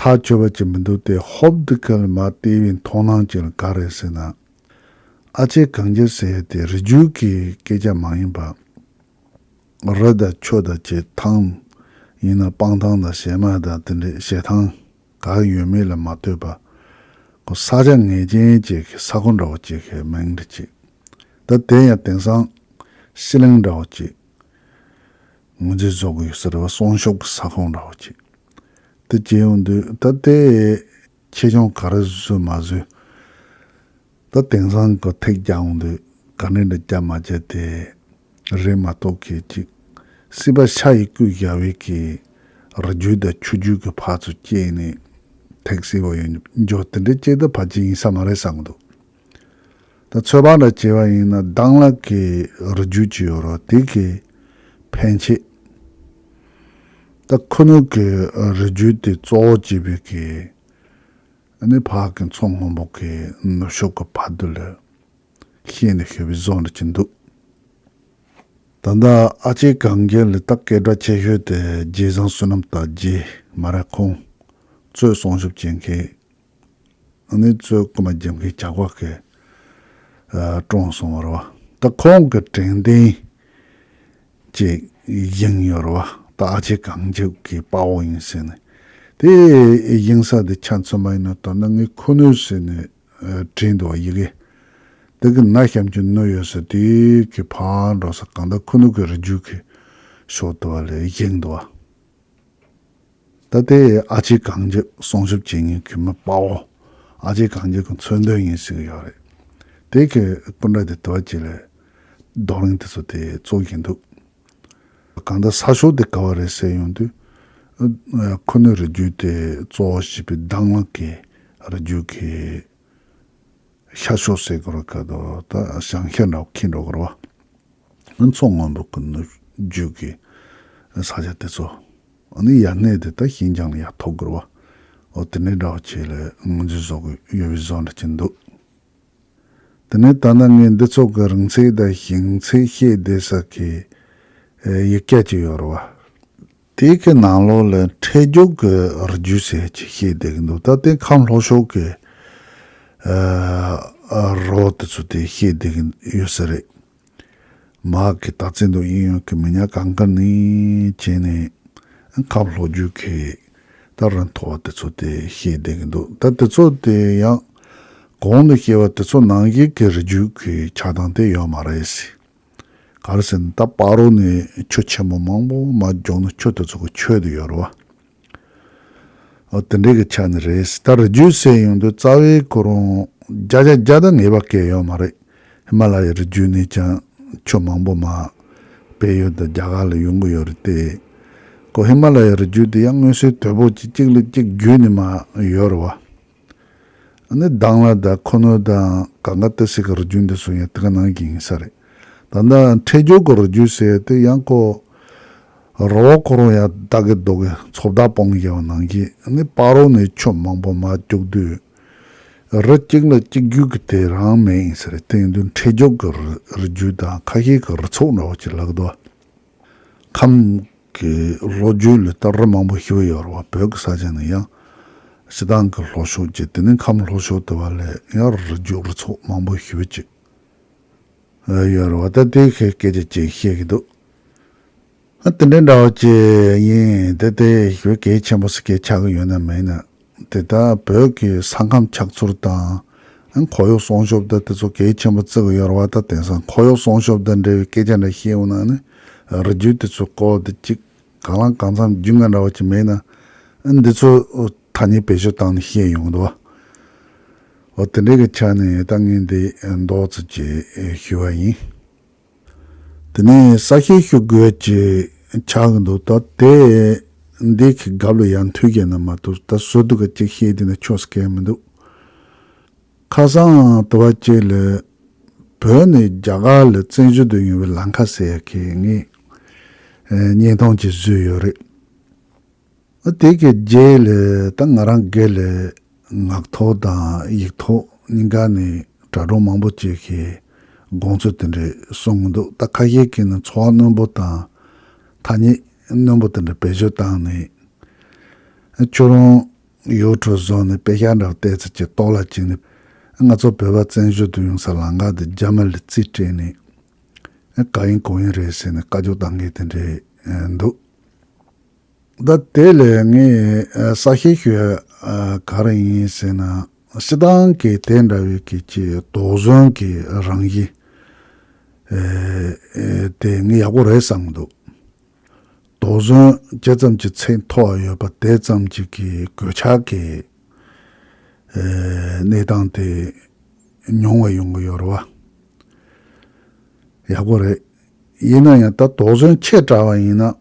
ཐག་ཆོད་པ་ཅིག་མི་འདུག་སྟེ། ཧོབ་འདི་ག་ལ་མར་བལྟས་པའི་མཐོང་སྣང་ཅིག་ལ་ག་རེ་ཟེར་ན། ཨ་ཆེ་གངས་རྒྱབ་ཟེར་ཡ་དེ་རི་རྒྱུད་ཀྱི་སྐད་ཆ་མ་ཡིན་པ། རི་དང་ཆུ་དང་བྱེ་ཐང་། ཡིན་ན་སྤང་ཐང་དང་བྱེ་མ་དང་དེ་འདྲའི་བྱེ་ཐང་ག་ཡོད་མེད་ལ་མ་ལྟོས་པ། ཁོ་ས་ཆ་ངེས་ཅན་ཅིག་གི་ས་ཁོངས་འདྲ་བོ་ཅིག་གི་མིང་འདྲ་ཅིག་ད་དེ་ཡང་དེང་སང་ཤི་གླིང་འདྲ་བོ་ཅིག་ངོས་འཛིན་བཟོ་གི་ཡོད་ས་རེད་བ། སྲུང་སྐྱོབ་ཀྱི་ས་ཁོངས་འདྲ་བོ་ཅིག་དེ་བྱེད་ཡོང་དུས་ད་དེ་ཆེ་ཆུང་ག་རེ་བཟོས་མ་བཟོས། ད་དེང་སང་གི་ཐེག་རྒྱག་འོང་དུས་ག་འདྲ་འདྲ་རྒྱག་མ་རྒྱག་དེ་རེད་མ་གཏོགས་གི་ཅིག་སྲིད་པ་ཤ་ཡི་བརྐོས་བཞག་པའི་གི་རི་རྒྱུད་དང་ཆུ་རྒྱུད་ཀྱི་ཕར་ཚུར་བཅད་ནས་ཐེག་སྲིད་པ་ཡོད་འཇོག་དེ་འདྲའི་ཅིག་ད་ཕལ་ཆེར་ཡིན་ས་མ་རེད་བསམ་གི་འདུག་ད་ཚོད་དཔག་འདྲ་བྱས་པ་ཡིན་ན་དང་ལ་གི་རི་རྒྱུད་ཅིག་ཡོད་རེད་བ། དེ་གི་ཕན་ཆད། ད་ཁུ་ནུ་གི་རི་རྒྱུད་དེ་གཙོ་བོ་བྱས་པའི་གི་ཨ་ནི་ཕར་གི་མཚོ་སྔོན་པོ་གི་ནུབ་ཕྱོགས་ཀྱི་བར་དུ་ལ་ཤེས་ནས་ཤོད་པའི་བཟོ་འདྲ་ཅིག་འདུག་ད་ལྟ་ཨ་ཆེ་གངས་རྒྱབ་ལ་ད་སྐད་གྲགས་ཆེ་ཤོས་དེ་རྗེ་བཟང་བསོད་ནམས་དང་རྗེ་མ་ར་ཁོང་གཙོས་སྲུང་སྐྱོབ་བྱེད་མཁན། ཨ་ནི་གཙོས་རྐུ་མ་རྒྱབ་མཁན་ཇག་པ་གིས་ཨ་བཀྲོངས་སོང་བ་རེད་བ། ད་ཁོང་གི་དྲན་རྟེན་ཅིག་ དབྱིངས་ཡོད་རེད་བ། ད་ཨ་ཅེ་གངས་ལྗོངས་ཀྱི་དཔའ་བོ་ཡིན་ཟེར་ནས། དེ་དབྱིངས་ས་དེ་ཆ་མཚོན་པ་ཡིན་ན། ད་ནི་ངས་ཁུ་ནུ་ཟེར་ནས་ཨ་བྲིས་འདུག་བ། ཡི་གེ་དེ་གི་ན་གཤམ་གྱི་ནུ་ཡོད་ས་དེ་གི་ཕར་འགྲོ་ས། གང་ལྟར་ཁུ་ནུ་གི་རི་རྒྱུད་ཀྱི་ཕྱོགས་དེ་བ་ལ་དབྱིངས་འདུག་བ། ད་དེ་ཨ་ཅེ་གངས་ལྗོངས་སྲུང་སྐྱོབ་བྱེད་མཁན་གྱི་མི་དཔའ་བོ། ཨ་ཅེ་གངས་ལྗོངས་ཀྱི་མཚོན་དོན་ཡིན་ཟེར་གྱི་ཡོད་རེད། དེ་གི་སྐུ་འདྲ་དེ་དེ་བ་ཅིག་ལ་རྡོ་རིང་དེ་ཚོ་དེ་བཙུགས་བཞིན་འདུག། གང་ལྟར་ས་ཕྱོགས་དེ་ག་བ་རེད་ཟེར་ཡོང་དུས། ཨ་ཁུ་ནུ་རི་རྒྱུད་དེ་གཙོ་བོ་བྱས་པའི་དང་བླངས་ཀྱི་རི་རྒྱུད་ཀྱི་ཤར་ཕྱོགས་ཟེར་དགོས་རེད་ག། དོ་ད་བྱང་ཤར་འདྲ་བོ་འཁེལ་འགྲོ་གི་རེད་བ། ཨ་མཚོ་སྔོན་པོ་གི་ནུབ་རྒྱུད་ཀྱི་ས་ཆ་དེ་ཚོ། ཨ་ནི་ཡར་སྣེ་དེ་ད་ཤིན་ཅང་ལ་ཡར་ཐུག་གི་རེད་བ། འོ་དེ་འདྲའི་འདྲ་བོ་ཅིག་ལ་ངོས་འཛིན་བཟོ་གི་ཡོད་པའི་བཟོ་འདྲ་ཅིག་འདུག། དེ་ནས་ད་ལྟ་ངས་འདི་ཚོ་གི་རིང་ཚད་དང་ཞིང་ཚད་བཤད་བསྡད་ས་གི་ཨེ་ཡིག་ཆ་ཅིག་ཡོད་རེད་བ། དེ་གི་ནང་ལོགས་ལ་འཕྲེད་རྒྱུག་གི་རི་རྒྱུད་ཟེར་ཅིག་བཤད་བསྡད་ཀྱི་འདུག། ད་དེ་ཁམས་ལྷོ་ཕྱོགས་ཀྱི་ཨ་ཨ་རི་བོ་དེ་ཚོ་དེ་བཤད་བསྡད་ཀྱི་ཡོད་ས་རེད། མ་གི་དག་ཚིག་འདུག། ཨིན་ཡོང་གི་མི་ཉག་གང་ག་ནས་བྱས་ནས་ཁམས་ལྷོ་རྒྱུད་ཀྱི་ད་རི་མཐོ་བ་དེ་ཚོ་དེ་བཤད་བསྡད་ཀྱི་འདུག། ད་དེ་ཚོ་དེ་ཡང་གོང་དུ་བཤད་པ་དེ་ཚོ་ནང་བཞིན་གྱི་རི་རྒྱུད་ཀྱི་ཆགས་སྟངས་དེ་ཡོད་མ་རེད་ཟེར། ག་རེ་ཟེར་ན། ད་སྤ་རོ་ནས་ཆུ་ཆེན་པོ་མང་པོ་མར་རྒྱུག་ན་ཆུ་དེ་ཚོ་གི་ཆོད་དེ་ཡོད་རེད་བ། འོ་དེ་འདྲའི་གི་ཆ་ནས་རེད། ད་རི་རྒྱུད་ཟེར་ཡོང་དུས་རྩ་བའི་ཁོ་རང་བརྒྱ་ཆ་བརྒྱ་དང་ངེས་པ་གང་ཡང་ཡོད་མ་རེད། ཧི་མ་ལ་ཡའི་རི་རྒྱུད་ནས་ཀྱང་ཆུ་མང་པོ་མར་བལ་ཡུལ་དང་རྒྱ་གར་ལ་ཡོང་གི་ཡོད་རེད་དེ། ཁོ་ཧི་མ་ལ་ཡའི་རི་རྒྱུད་དེ་ཡང་མངོན་གསལ་དོད་པོ་ཅིག་གཅིག་ལ་གཅིག་བརྒྱུད་ནས་མར་ཡོད་རེད་བ། ཨ་ནི་དང་བླངས་དང་ཁུ་ནུ་དང་གངས་དཀར་ཏི་སེ་གི་རི་རྒྱུད་འདི་ཚོ་ཡང་དེ་ག་ནང་བཞིན་ཡིན་ས་རེད། ད་ལྟ་འཕྲེད་རྒྱུག་གི་རི་རྒྱུད་ཟེར་དེ་ཡང་ཁོ་རི་བོ་ཁོ་རང་ཡང་ད་གི་རྡོ་གི་མཚོ་བདག་སྤུངས་བཞག་པ་ནང་བཞིན། ཨ་ནི་སྤ་རོ་ནས་ཆུ་མང་པོ་མར་རྒྱུག་དུས་རི་གཅིག་ལ་གཅིག་བརྒྱུད་ཀྱི་དེ་རང་མེད་ཡིན་ས་རེད། དེ་ཡིན་དུས་འཕྲེད་རྒྱུག་གི་རི་རི་རྒྱུད་དང་ཁ་ཤས་ཀྱི་རི་ཚོགས་འདྲ་བོ་ཅིག་ལབ་འདུག། ཁམས་ཀྱི་ལོ་རྒྱུས་ལ་ད་རི་མང་པོ་ཞེ་པོ་ཡོད་རེད་བ། བོད་ཀྱི་ས་ཆ་ནས་ཡང་སྤྱིར་བཏང་གི་ལྷོ་ཕྱོགས་ཀྱི། དེ་ནས་ཁམས་ལྷོ་ཕྱོགས་དེ་བ་ལ་ཡང་རི་རྒྱུད་རི་ཚོགས་མང་པོ་ཞེ་པོ་ཅིག་ཡོད་རེད་བ། ད་དེ་གི་སྐད་ཆ་ཅིག་བཤད་ཀྱི་འདུག། ཨ་དེ་འདྲ་འདྲ་བོ་ཅིག་ཡིན། དེ་དེ་ཞེ་པོ་གལ་ཆེན་པོ་ཞིག་གི་ཆགས་ཀྱི་ཡོད་ན་མེད་ན། དེ་ལྟར་བོད་ཀྱི་ས་ཁམས་ཆགས་ཚུལ་དང་། ཨ་ཁོར་ཡུག་སྲུང་སྐྱོབ་དང་དེ་ཚོ་གལ་ཆེན་པོ་བརྩི་གི་ཡོད་རེད་བ། ད་དེང་སང་ཁོར་ཡུག་སྲུང་སྐྱོབ་དང་འབྲེལ་བའི་སྐད་ཆ་འདྲ་བཤད་འོང་ན་ནི། རི་རྒྱུད་དེ་ཚོའི་སྐོར་དེ་གཅིག་གང་ལ་གང་འཚམ་རྒྱུས་མངའ་འདྲ་བོ་ཅིག་མེད་ན། ཨ་འདི་ཚོ་ཐ་སྙད་བེད་སྤྱོད་བཏང་ནས་བཤད་ཡོང་གི་འདུག་བ། འོ་དེ་འདྲའི་གི་ཆ་ནས་ད་ངས་འདི་མདོ་ཙམ་ཅིག་ཞུས་པ་ཡིན། དེ་ནས་གསལ་བཤད་ཞུ་དགོས་ཀྱི་ཆགས་ཀྱི་འདུག། ད་དེ་འདི་གི་རྒྱབ་ལ་ཡར་མཐུད་རྒྱག་ན་མ་གཏོགས། ད་ཟུར་དུ་ག་ཅིག་བཤད་དེ་ན་ཆོག་ས་གང་ཡང་མི་འདུག། ཁ་སང་དུ་བ་ཅིག་ལ་བོད་ནས་རྒྱ་གར་ལ་བཙན་བྱོལ་དུ་ཡོང་བའི་ལམ་ཁ་ཟེར་ཡག་གི་ངས་ཨེ་བརྙན་ཐུང་ཅིག་བཟོས་ཡོད་རེད། ཨ་དེ་གི་རྗེས་ལ་ད་ང་རང་སྒེར་ལ་ངག་ཐོག་དང་ཡིག་ཐོག་གཉིས་ཀ་ནས་དྲ་གྲོགས་མང་པོ་ཅིག་གིས་དགོངས་ཚུལ་དེ་འདྲ་གསུང་གི་འདུག། ད་ཁ་ཤས་ཀྱིས་ནི་ཚོར་བ་རྣོན་པོ་དང་ཐ་སྙད་རྣོན་པོ་དེ་འདྲ་བེད་སྤྱོད་བཏང་ནས། ཨ་ཁྱོད་རང་ཡུ་ཊུབ་བཟོས་ནས་པེ་ཤག་འདྲ་བོ་བལྟས་ཚེ་ཅིག་ལྟོགས་ལ་བཅུག་ནས། ང་ཚོ་བོད་པ་བཙན་བྱོལ་དུ་ཡོང་སའི་ལམ་ཁ་དེ་རྒྱ་མི་ལ་རྩིས་སྤྲད་ནས། ཨ་ག་ཡིན་གོ་ཡིན་རེད་ཟེར་ནས་བཀའ་བཀྱོན་བཏང་མཁན་དེ་འདྲ་འདུག། ད་དེ་ལས་ངས་ཨ་གསལ་བཤད་ཞུ་ཡ་ཨ་ག་རེ་ཡིན་ཟེར་ན། སྤྱིར་བཏང་གི་དེ་འདྲ་བའི་གི་ཅིག་དོགས་ཟོན་གྱི་རང་བཞིན་ཨེ་ཨེ་དེ་ངས་ཡག་པོ་རེད་བསམ་གྱི་འདུག། དོགས་ཟོན་ཇི་ཙམ་གྱི་ཚད་མཐོ་བ་ཡོད་པ་དེ་ཙམ་གྱི་གི་གོད་ཆག་གི་ཨེ་གནས་སྟངས་དེ་ཉུང་བ་ཡོང་གི་ཡོད་རེད་བ། ཡག་པོ་རེད། ཡིན་ན་ཡང་ད་དོགས་ཟོན་ཆེ་དྲགས་པ་ཡིན་ན།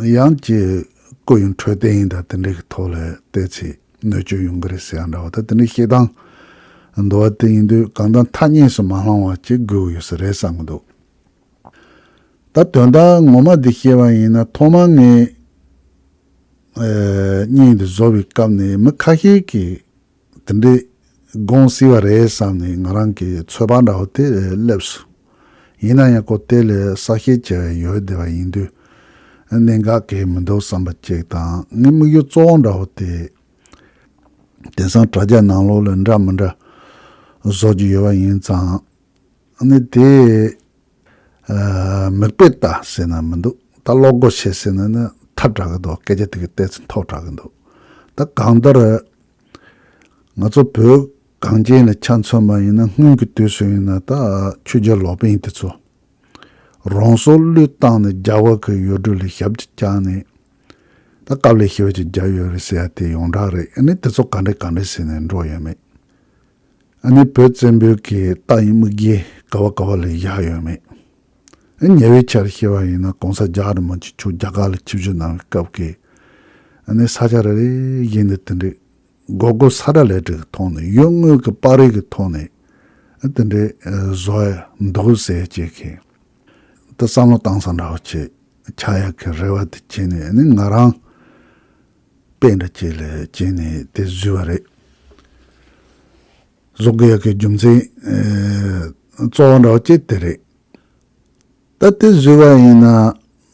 ཡང་ཅིག་སྐུ་ཡི་འཕྲོད་བསྟེན་ཡིན་ད་དེ་འདྲའི་གི་ཐོག་ལ་བལྟས་ཚེ་གནོད་སྐྱོན་ཡོང་གི་རེད་ཟེར་ཡ་འདྲ་བ། ད་དེ་འདྲའི་བཤད་སྟངས་འདུག་བ། དེ་ཡིན་དུས་གང་ལྟར་ཐ་སྙད་སུ་མ་ལྷུང་བ་ཅིག་དགོས་ཀྱི་ཡོད་ས་རེད་བསམ་གྱི་འདུག། ད་དོན་དག་ངོ་མ་འདི་བཤད་པ་ཡིན་ན། ཐོག་མར་ངས་ཨེ་བརྙན་འདི་བཟོ་བའི་སྐབས་ནས་མི་ཁ་ཤས་ཀྱིས་དེ་འདྲའི་དགོངས་སྲིད་པ་རེད་བསམ་ནས་ང་རང་གི་ཚོད་དཔག་འདྲ་བོ་དེ་སླེབས་སོང་། ཡིན་ན་ཡང་ཁོ་དེ་ལས་གསལ་བཤད་བྱས་ཡོད་བསྡད་པ་ཡིན་དུས་གནད་འགག་གང་ཡང་མི་འདུག་བསམ་པ་ཅིག་དང་། ངའི་དམིགས་ཡུལ་གཙོ་བོ་འདྲ་བོ་དེ་དེང་སང་དྲ་རྒྱ་ནང་ལོགས་ལ་འདྲ་མི་འདྲ་བཟོ་རྒྱུ་ཡོད་པ་ཡིན་ཙང་། ཨ་ནི་དེ་ ཨ་མིག་དཔེ་ལྟ་ཟེར་ན་མི་འདུག་ད་བློ་སྒོ་ཕྱེ་ཟེར་ན་ནི་ཐལ་དྲགས་ཀྱི་འདུག་སྐད་ཆ་དེ་གི་གཏད་ཚིགས་མཐོ་དྲགས་ཀྱི་འདུག་ད་གང་ལྟར་ང་ཚོ་བོད་གངས་ཅན་ལ་ཆ་མཚོན་པ་ཡིན་ན། སྔོན་གྱི་དུས་སུ་ཡིན་ན་ད་ཆོས་རྒྱལ་ལོ་པཎ་དེ་ཚོ་རང་སྲོག་བློས་བཏང་ནས་རྒྱ་བོད་ཀྱི་ཡུལ་གྲུ་ལ་ཞབས་ཀྱིས་བཅགས་ནས། ད་དཀའ་ལས་ཞེ་པོ་ཅིག་བརྒྱབ་ཡོད་རེད་ཟེར་ཡ་དེ་ཡོངས་གྲགས་རེད། ཨ་ནི་དེ་ཚོ་ག་འདྲ་ག་འདྲ་ཟེར་ནས་འགྲོ་ཡོད་མེད། ཨ་ནི་བོད་བཙན་པོའི་གི་རྟ་ཡི་རྨིག་རྗེས་ག་བ་ག་བ་ལ་བཞག་ཡོད་མེད། ཨ་ཉེ་བའི་ཆར་བཤད་པ་ཡིན་ན་༸གོང་ས་༸རྒྱལ་བ་རིན་པོ་ཆེ་མཆོག་རྒྱ་གར་ལ་ཆིབས་བསྒྱུར་གནང་བའི་སྐབས་ཀྱི་ཨ་ནི་ས་ཆ་རེ་རེ་བཞིན་དུ་དེ་འདྲའི་སྒོར་སྒོར་ས་ཁྲ་ལས་སྒྲིག་གི་ཐོག་ནས་ཡུལ་དངོས་ཀྱི་པར་རིས་ཀྱི་ཐོག་ནས་ཨ་དེ་འདྲའི་ཨ་བཟོ་ཡ་འདུག་ཟེར་ཅིག་གི་ད་བསམ་བློ་བཏང་ས་འདྲ་བོ་ཅིག་ཆགས་ཡག་གི་རེ་བ་དེ་བྱས་ནས་ནི་ང་རང་དཔེ་འདྲ་ཅིག་ལ་བྱས་ནས་དེ་བཟོས་པ་རེད། བཟོ་དགོས་ཡག་གི་རྒྱུ་མཚན་ཨེ་གཙོ་བོ་འདྲ་བོ་ཅིག་དེ་རེད། ད་དེ་བཟོས་པ་ཡིན་ན་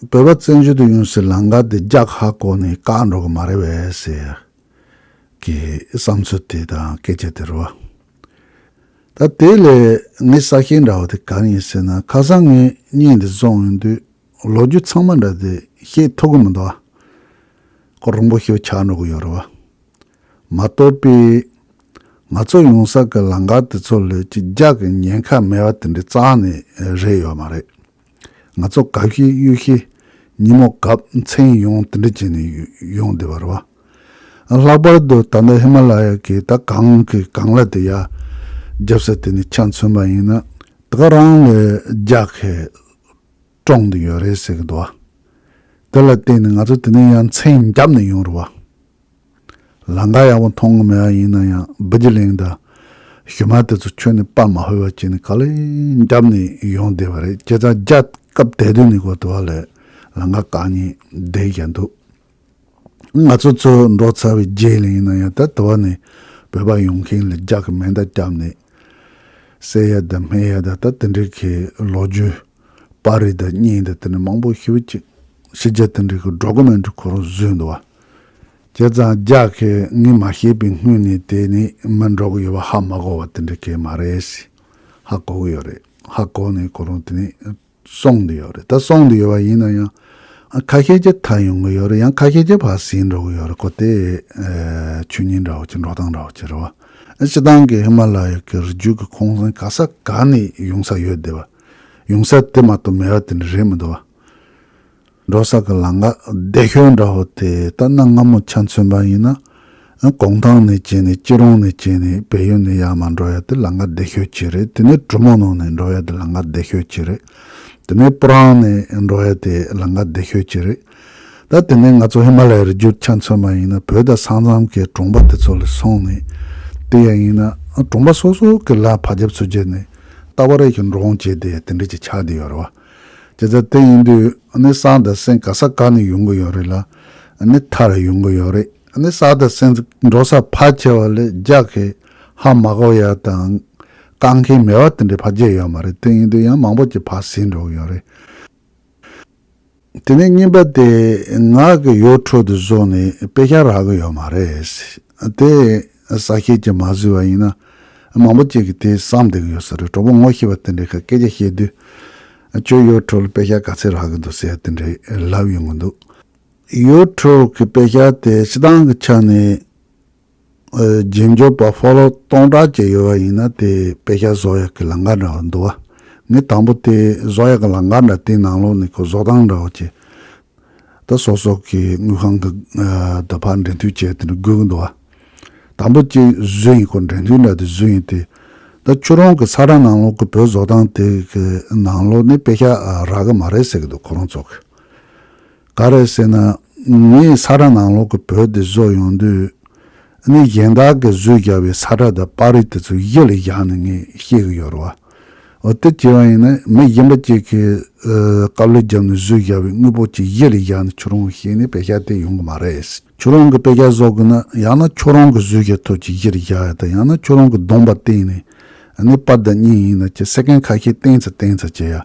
བོད་པ་བཙན་བྱོལ་དུ་ཡོང་སའི་ལམ་ཁ་དེ་རྒྱ་ཧ་གོ་ནས་བཀག་འགྲོ་གི་མ་རེད་པས་ཟེར་གི་བསམ་ཚུལ་དེ་དང་སྐད་ཆ་དེ་རེད་བ། ད་དེ་ལས་ངས་གསལ་བཤད་འདྲ་བོ་དེ་ག་རེ་ཡིན་ཟེར་ན། ཁ་སང་ངས་བརྙན་དེ་བཟོ་ཡོང་དུས་ལོ་རྒྱུས་ཚང་མ་འདྲ་དེ་བཤད་ཐུབ་གི་མི་འདུག་ཨ། ཁོ་རིང་པོ་ཞིག་ཆགས་འགྲོ་གི་ཡོད་རེད་བ། མ་གཏོགས་པའི་ང་ཚོ་ཡོང་ས་གི་ལམ་ཁ་དེ་ཚོ་ལ་ཅིག་རྒྱ་གི་ཉེན་ཁ་མེད་པ་དེ་འདྲའི་རྩ་ནས་རེད་ཡོད་མ་རེད། ང་ཚོ་གབ་ཤེས་གཡུག་ཤེས་ཉིན་མོ་གབ་མཚན་ཡོང་དེ་འདྲ་བྱས་ནས་ཡོང་བསྡད་པ་རེད་བ། ལྷག་པར་དུ་ད་ལྟ་ཧི་མ་ལ་ཡ་གི་ད་གངས་ཀྱི་གངས་ལ་དེ་ཡ་རྒྱབ་ས་དེ་ནས་ཆ་མཚོན་པ་ཡིན་ན་དེ་ག་རང་ལ་རྒྱ་གི་བཀྲོངས་བསྡད་ཡོད་རེད་ཟེར་གི་འདུག་བ། དེ་ལ་བརྟེན་ནས་ང་ཚོ་དེ་ནས་ཡང་མཚན་བརྒྱབ་ནས་ཡོང་རེད་བ། ལམ་ཁ་ཡག་པོ་མཐོང་གི་མེད་པ་ཡིན་ན་ཡང་བི་ཇི་ལིང་དང་ཞུ་མ་དེ་ཚོ་ཁྱོན་ནས་པར་མ་ཕབ་པ་བྱས་ནས་ག་ལེར་བརྒྱབ་ནས་ཡོང་བསྡད་པ་རེད། བྱས་ཙང་རྒྱ་སྐབས་དེ་དུས་ནས་གོ་དེ་བ་ལས་ལམ་ཁ་བཀག་ཉེན་བསྡད་བཞག་འདུག་ང་ཚོ་ཚོ་འགྲོ་ཚར་བའི་རྗེས་ལ་ཡིན་ན་ཡང་ད་དེ་བ་ནས་བོད་པ་ཡོང་མཁན་ལ་རྒྱ་གི་མེ་མདའ་བརྒྱབ་ནས་བསད་ཡ་དང་རྨས་ཡ་དང་ད་དེ་འདྲའི་གི་ལོ་རྒྱུས་པར་རིས་དང་བརྙན་དང་དེ་འདྲ་མང་པོ་ཞེ་པོ་ཅིག་ཕྱི་རྒྱལ་དེ་འདྲའི་གི་ཌོ་ཀུ་མེན་ཊི་རི་ཁོ་རང་བཟོས་འདུག་བ། བྱས་ཙང་རྒྱ་གིས་ངས་མ་ཤེས་པའི་སྔོན་ནས་དེ་ནས་མི་འགྲོ་གི་ཡོད་པ་ཧ་མ་གོ་བ་དེ་འདྲ་གི་མ་རེད། ཧ་གོ་གི་ཡོད་རེད། ཧ་གོ་ནས་ཁོ་རང་དེ་ནས་སོང་འདི་ཡོད་རེད། ད་སོང་འདི་ཡོད་པ་ཡིན་ན་ཡང་ཁ་ཤས་ཀྱི་ཐར་ཡོང་གི་ཡོད་རེད། ཡང་ཁ་ཤས་ཀྱི་ཕར་ཟིན་འགྲོ་གི་ཡོད་རེད། ཁོ་དེ་ཆོས་ཉིད་འདྲ་བོ་ཅིག་འགྲོ་སྟངས་འདྲ་བོ་ཅིག་རེད་བ། སྤྱི་བཏང་གི་ཧི་མ་ལ་ཡ་གི་རི་རྒྱུད་ཀྱི་ཁོང་ཚན་ག་ས་ག་ནས་ཡོང་ས་ཡོད་བསྡད་པ། ཡོང་ས་དེ་མ་གཏོགས་མེད་པ་དེ་འདྲ་རེད་མི་འདུག་བ། འགྲོ་ས་གི་ལམ་ཁ་བདེ་ཤོས་འདྲ་བོ་དེ་ད་གནའ་སྔ་མོ་ཆ་མཚོན་པ་ཡིན་ན། གུང་ཐང་ནས་བྱས་ནས་སྐྱིད་རོང་ནས་བྱས་ནས་བལ་ཡུལ་ནས་ཡར་མར་འགྲོ་ཡ་དེ་ལམ་ཁ་བདེ་ཤོས་ཅིག་རེད། དེ་ནས་གྲུ་མོ་ནང་ནས་འགྲོ་ཡ་དེ་ལམ་ཁ་བདེ་ཤོས་ཅིག་རེད། དེ་ནས་སྤུ་རང་ནས་འགྲོ་ཡ་དེ་ལམ་ཁ་བདེ་ཤོས་ཅིག་རེད། ད་དེ་ནས་ང་ཚོ་ཧི་མ་ལ་ཡའི་རི་རྒྱུད་ཆ་མཚོན་པ་ཡིན་ན་བོད་དང་ས་མཚམས་ཀྱི་གྲོང་པ་དེ་ཚོ་ལ་སོང་ནས་བལྟས་ཡ་ཡིན་ན་གྲོང་པ་སོ་སོ་གི་ལ་ཕར་རྒྱབ་ཚུར་རྒྱབ་ནས་རྟ་བ་རེ་ཞིག་འགྲོ་འོང་བྱས་དེ་དེ་འདྲ་ཅིག་ཆགས་བསྡད་ཡོད་རེད་བ། བྱས་ཙང་དེ་ཡིན་དུས་ཨ་ནི་སྲང་དང་སེང་ག་ས་ག་ནས་ཡོང་གི་ཡོད་རེད་ལ། ཨ་ནི་ཐར་ཡོང་གི་ཡོད་རེད། ཨ་ནི་ས་དང་སེང་འགྲོ་ས་ཕལ་ཆེ་བ་ལས་རྒྱ་གི་ཧ་མ་གོ་ཡ་དང་བཀག་མཁན་མེད་པ་དེ་འདྲ་ཕལ་ཆེར་ཡོད་མ་རེད། དེ་ཡིན་དུས་ཡང་མང་པོ་ཅིག་ཕར་ཟིན་འགྲོ་གི་ཡོད་རེད། དེ་ནས་གཉིས་པ་དེ་ང་གི་ཡུ་ཊུབ་དེ་བཟོས་ནས་པེ་ཤག་རག་གི་ཡོད་མ་རེད། དེ་གསལ་བཤད་ཅིག་མ་བཟོས་པ་ཡིན་ན་མང་པོ་ཅིག་གིས་དེ་བསམ་བསྡད་གི་ཡོད་ས་རེད། གྲོགས་པོ་ངོ་ཤེས་པ་དེ་འདྲས་ཁ་སྐད་ཆ་བཤད་དུས་ཁྱོད་ཡུ་ཊུབ་ལ་པེ་ཤག་ག་ཚད་རག་གི་འདུག་ཟེར་དེ་འདྲས་ལབ་ཡོང་གི་འདུག་ཡུ་ཊུབ་གི་པེ་ཤག་དེ་སྤྱི་བཏང་གི་ཆ་ནས་ཨ་རྗེས་འཇུག་པ་ཕོ་ལོ་སྟོང་ཕྲག་ཅིག་ཡོད་པ་ཡིན་ན་དེ་པེ་ཤག་བཟོ་ཡག་གི་ལམ་ཁ་འདྲ་བ་འདུག་བ། ངས་དང་པོ་དེ་བཟོ་ཡག་གི་ལམ་ཁ་འདྲ་དེའི་ནང་ལོགས་ནས་ཁོ་བཟོ་སྟངས་འདྲ་བ་ཅིག་ད་སོ་སོ་གི་དངུལ་ཁང་གི་ཨ་ད་ཕར་འབྲེལ་མཐུད་བྱས་དེ་འདྲ་དགོས་ཀྱི་འདུག་བ། དང་པོ་གཅིག་བཟོས་ཡིན། ཁོ་འབྲེལ་མཐུད་འདྲ་དེ་བཟོས་ཡིན་ཏེ། ད་ཁྱོད་རང་གི་ས་ཁྲ་ནང་ལོགས་ཀྱི་བོད་བཟོ་སྟངས་དེ་གི་ནང་ལོགས་ནས་པེ་ཤག་རག་གི་མ་རེད་ཟེར་གི་འདུག་ཁོ་རང་ཚོ་གི། ག་རེ་ཟེར་ན། ངའི་ས་ཁྲ་ནང་ལོགས་ཀྱི་བོད་དེ་བཟོ་ཡོང་དུས། ཨ་ནི་གཞན་དག་གིས་བཟོས་བཞག་པའི་ས་ཁྲ་དང་པར་རིས་དེ་ཚོ་གཞི་ལ་བཞག་ནས་ངས་བཤད་གི་ཡོད་རེད་བ། འོ་དེ་བྱས་པ་ཡིན་ན་མི་གཞན་པ་ཅིག་གིས་ཨ་དཀའ་ལས་བརྒྱབ་ནས་བཟོས་བཞག་པའི་དངོས་པོ་ཅིག་གཞི་ལ་བཞག་ནས་ཁྱོད་རང་བཤད་ནས་པེ་ཤག་དེ་ཡོང་གི་མ་རེད། ཁྱོད་རང་གིས་པེ་ཤག་བཟོ་དགོས་ན་ཡང་ན་ཁྱོད་རང་གིས་བཟོས་བཞག་ཐོག་ཅིག་གཞི་ལ་བཞག་ཡ་དང་ཡང་ན་ཁྱོད་རང་གིས་གདོང་པ་བསྟན་ནས་ཨ་ནི་པར་དང་བརྙན་ཡིན་ན་ཅིག་སེ་ཀེན་ཁ་ཤས་བསྟན་ཚེ་བསྟན་ཚེ་བྱེད་ཡ།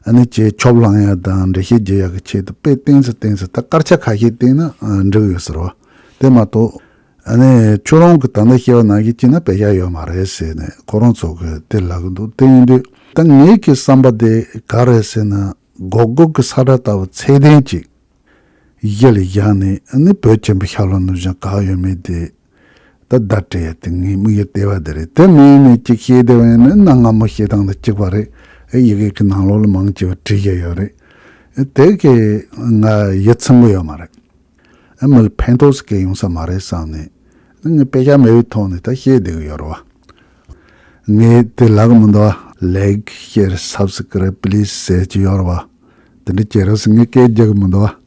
ཨ་ནི་ཅིག་ཆོབ་ལངས་ཡ་དང་འགྲེལ་བཤད་རྒྱག་ཡ་གི་ཆེད་དུ་དཔེ་བསྟན་ཚེ་བསྟན་ཚེ་ད་སྐར་ཆ་ཁ་ཤས་བསྟན་ན་ཨ་འགྲིག་ཡོད་ཟེར་བ། དེ་མ་གཏོགས་ ཨ་ནི་ཁྱོད་རང་གི་ད་ལྟ་བཤད་པ་ནང་བཞིན་བྱས་ན་དཔེ་ཆ་ཡོད་མ་རེད་ཟེར་ནས་ཁོ་རང་ཚོ་གི་དེ་ལབ་གི་འདུག་དེ་ཡིན་དུས་ད་ངེད་ཀྱི་བསམ་པ་དེ་ག་རེད་ཟེར་ན། སྒོར་སྒོར་གི་ས་ཁྲ་ལྟ་བུ་ཚད་ལྡན་ཅིག་གཞི་ལ་བཞག་ནས། ཨ་ནི་བོད་ཆེན་པོ་ཤར་ལྷོ་ནུབ་བྱང་ག་ཡོད་མེད་དེ་ད་བརྡ་སྤྲད་ཡ་དེ་ངའི་དམིགས་ཡུལ་དེ་བ་དེ་རེད། དེ་མིན་ནས་ཅིག་བཤད་བསྡད་པ་ཡིན་ན་གནའ་སྔ་མོ་བཤད་སྟངས་དང་གཅིག་པ་རེད། ཨེ་ཡི་གེ་གི་ནང་ལོགས་ལ་མང་ཆེ་བ་བྲིས་བཞག་ཡོད་རེད། ཨེ་དེ་གི་ང་ཡིད་ཚིམ་གི་ཡོད་མ་རེད། ཨེ་མི་ལ་ཕན་ཐོགས་སུ་སྐྱེལ་ཡོང་ས་མ་རེད་བསམ་ནས། ཨེ་ངས་དཔེ་ཆ་མེད་པའི་ཐོག་ནས་ད་བཤད་བསྡད་གི་ཡོད་རེད་བ། ངས་དེ་ལབ་གི་མི་འདུག་བ། Like, share, subscribe, please ཟེར་གྱི་ཡོད་རེད་བ། དེ་འདྲ་བྱེད་རོགས་ཟེར་ངས་སྐད་རྒྱག་གི་མི་འདུག་བ།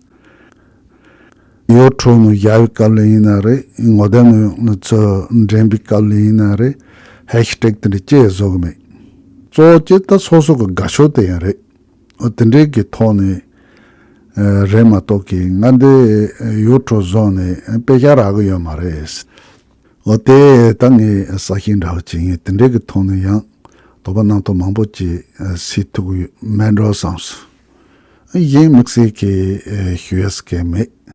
ཡུ་ཊུབ་ནང་བཞག་པའི་སྐབས་ལ་ཡིན་ན་རེད། ངོ་དེབ་ནང་ང་ཚོ་འགྲེམས་པའི་སྐབས་ལ་ཡིན་ན་རེད། ཧེཤ་ཊེག་དེ་འདྲ་ཅི་ཡང་བཟོ་གི་མེད། གཙོ་བོ་གཅིག་ད་སོ་སོ་གི་དགའ་ཕྱོགས་དེ་ཡང་རེད། འོ་དེ་འདྲའི་གི་ཐོག་ནས་ཨ་རེད་མ་གཏོགས་ཀྱི་ང་འདི་ཡུ་ཊུབ་བཟོས་ནས་དཔེ་ཆ་རག་གི་ཡོད་མ་རེད། འོ་དེ་ད་ངས་གསལ་བཤད་འདྲ་བོ་བྱེད་ཡིན། དེ་འདྲའི་གི་ཐོག་ནས་ཡང་དོགས་པ་རྣམ་རྟོག་མང་པོ་ཅིག་ཨ་སེལ་ཐུབ་ཀྱི་མེད་འགྲོ་བསམས། གཞན་དམིགས་བསལ་གྱི་ཨ་ཞུ་ཡས་གང་མེད།